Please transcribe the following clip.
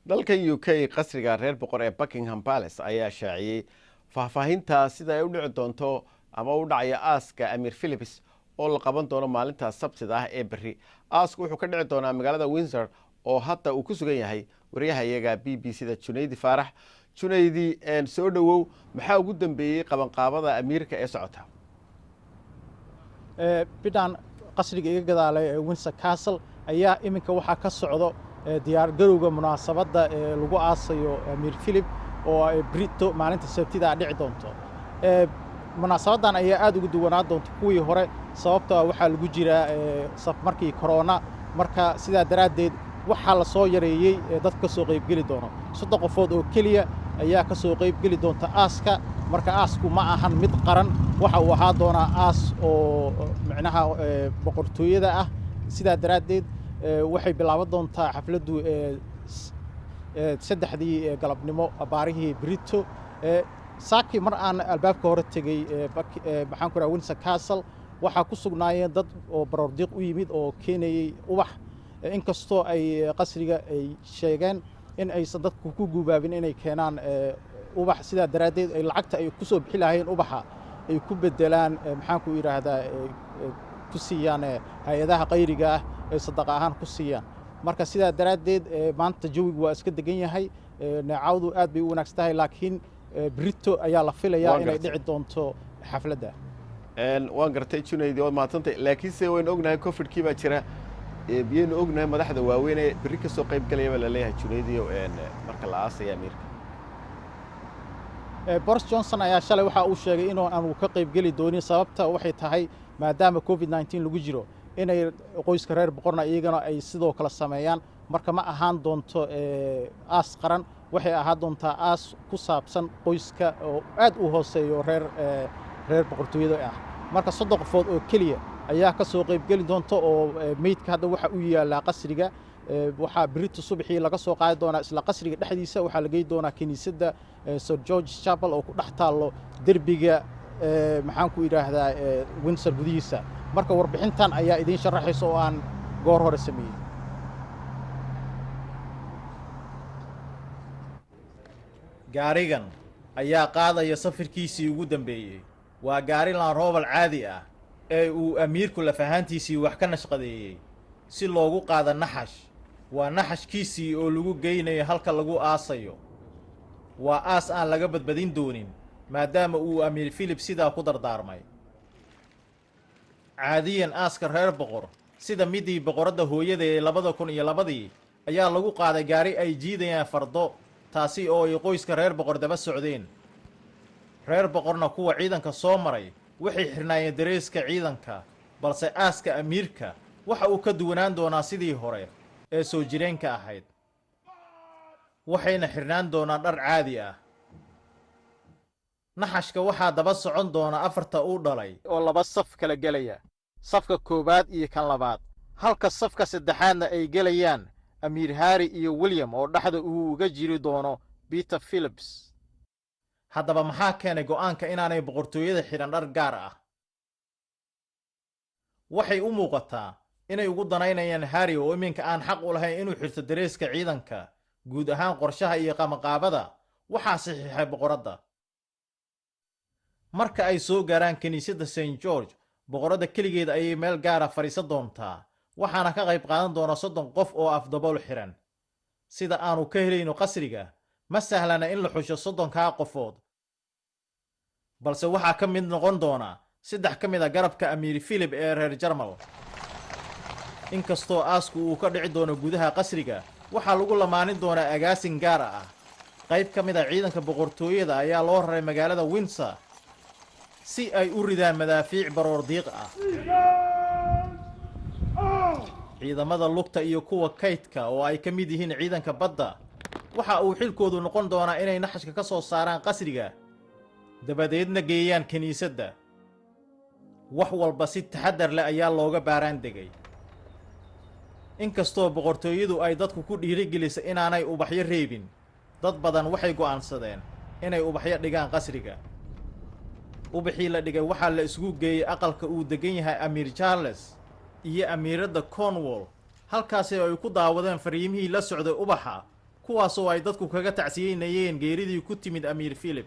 Dalkan UK, qasriga reer boqor ee Buckingham Palace ayaa shaaciyey faahfaahinta sida ay u dhici doonto ama u dhacaya aaska Amiir Philips oo la qaban doono maalinta Sabtida ah ee berri. Aasku wuxuu ka dhici doonaa magaalada Windsor oo hadda uu ku sugan yahay wariyaha iyaga BBC da, Junaydi Faarax. Junaydi, soo dhowow. Maxaa ugu dambeeyey qabanqaabada amiirka ee socota? Bidhaan, qasriga iga gadaalay ee Windsor Castle ayaa iminka waxaa ka socdo diyaargarowga munaasabadda ee lagu aasayo Amiir Philip oo ay brito, maalinta Sabtida, dhici doonto. Munaasabaddan ayaa aad ugu duwanaan doonta kuwii hore, sababtoo waxaa lagu jiraa safmarkii corona. Marka sidaa daraaddeed waxaa la soo yareeyey dadka ka soo qaybgeli doono. 30 qofood oo keliya ayaa ka soo qaybgeli doonta aaska. Marka aasku ma ahan mid qaran, waxa uu ahaa doonaa aas oo micnaha boqortooyada ah. Sidaa daraaddeed waxay bilaaban doontaa xafladdu 3dii galabnimo abaarihii brito. Saaki mar aan albaabka hore tegey, maxaan ku raha, Windsor Castle, waxaa ku sugnaayeen dad oo baroordiiq u yimid oo keenayey ubax, inkastoo ay qasriga ay sheegeen in aysan dadku ku guubaabin inay keenaan ubax. Sidaa daraaddeed ay lacagta ay ku soo bixi lahaayeen ubaxa ay ku beddelaan, maxaan ku yidhaahdaa, ku siiyaan hay-adaha khayriga ah, ay sadaqa ahaan ku siiyaan. Marka sidaa daraaddeed maanta jawigu waa iska degan yahay, neecawdu aad bay u wanaagsan tahay, laakiin brito ayaa la filayaa inay dhici doonto xafladda. Waan gartay, Junaydi, waad mahadsantay. Laakiinse waynu ognahay Covidkii baa jira. Miyaynu ognahay madaxda waaweyn ee berri ka soo qayb galaya baa laleeyahay, Junaydiyo, marka la aasaya amiirka? Boris Johnson ayaa shalay waxa uu sheegay inuu aanu ka qayb geli doonin. Sababta waxay tahay maadaama COVID-19 lagu jiro, inay qoyska reer boqorna iyagana ay sidoo kale sameeyaan. Marka ma ahaan doonto aas qaran, waxay ahaan doontaa aas ku saabsan qoyska oo aad u hooseeyo reer boqortooyada ah. Marka 30 qofood oo keliya ayaa ka soo qaybgeli doonta oo meydka hadda waxa u yaallaa qasriga. Waxaa berito subaxii laga soo qaadi doonaa isla qasriga dhexdiisa, waxaa la geyi doonaa kiniisadda St George Chapel oo ku dhex taallo derbiga, maxaan ku idhaahdaa, Windsor gudihiisa. Marka warbixintan ayaa idiin sharaxaysa oo aan goor hore sameeyey. Gaarigan ayaa qaadaya safarkiisii ugu dambeeyey. Waa gaari Land Rover caadi ah ee uu amiirku laf ahaantiisii wax ka nashqadeeyey si loogu qaado naxash. Waa naxashkiisii oo lagu geynayo halka lagu aasayo. Waa aas aan laga badbadin doonin, maadaama uu Amiir Philip sidaa ku dardaarmay. Caadiyan aaska reer boqor, sida midii boqoradda hooyada ee 2002dii, ayaa lagu qaaday gaari ay jiidayaan fardo, taasi oo ay qoyska reer boqor daba socdeen. Reer boqorna kuwa ciidanka soo maray waxay xirnaayeen dareeska ciidanka. Balse aaska amiirka waxa uu ka duwanaan doonaa sidii hore ee soo jireenka ahayd, waxayna xirnaan doonaan dhar caadi ah. Naxashka waxaa daba socon doona afarta uu dhalay oo laba saf kala gelaya, safka koowaad iyo kan labaad, halka safka saddexaadna ay gelayaan Amiir Harry iyo William oo dhexda uu uga jiri doono Peter Philips. Haddaba maxaa keenay go'aanka inaanay boqortooyada xidhan dhar gaar ah? Waxay u muuqataa inay ugu danaynayaan Harry oo iminka aan xaq u lahayn inuu xirto dareeska ciidanka. Guud ahaan qorshaha iyo qabanqaabada waxaa saxiixay boqoradda. Marka ay soo gaaraan kiniisadda St George, boqoradda keligeed ayay meel gaara fadhiisan doontaa, waxaana ka qayb qaadan doona 30 qof oo afdabool xiran. Sida aanu ka helayno qasriga, ma sahlana in la xusho 30-kaa qofood, balse waxaa ka mid noqon doona saddex ka mid a garabka Amiir Philip ee reer Jarmal. Inkastoo aasku uu ka dhici doono gudaha qasriga, waxaa lagu lamaanin doonaa agaasin gaar ah. Qayb ka mid a ciidanka boqortooyada ayaa loo raray magaalada Windsor si ay u ridaan madaafiic baroor diiq ah. Ciidamada lugta iyo kuwa kaydka oo ay ka mid yihiin ciidanka badda waxa uu xilkoodu noqon doonaa inay naxashka ka soo saaraan qasriga, dabadeedna geeyaan kiniisadda. Wax walba si taxaddar leh ayaa looga baaraan degay. Inkastoo boqortooyadu ay dadku ku dhiirigelisay inaanay ubaxyo reebin, dad badan waxay go'aansadeen inay ubaxyo dhigaan qasriga. Ubaxii la dhigay waxaa la isugu geeyey aqalka uu degan yahay Amiir Charles iyo amiiradda Cornwall, halkaasi ay ku daawadeen fariimihii la socday ubaxa. Kuwaasoo ay dadku kaga tacsiyeynayeen geeridii ku timid Amiir Philip.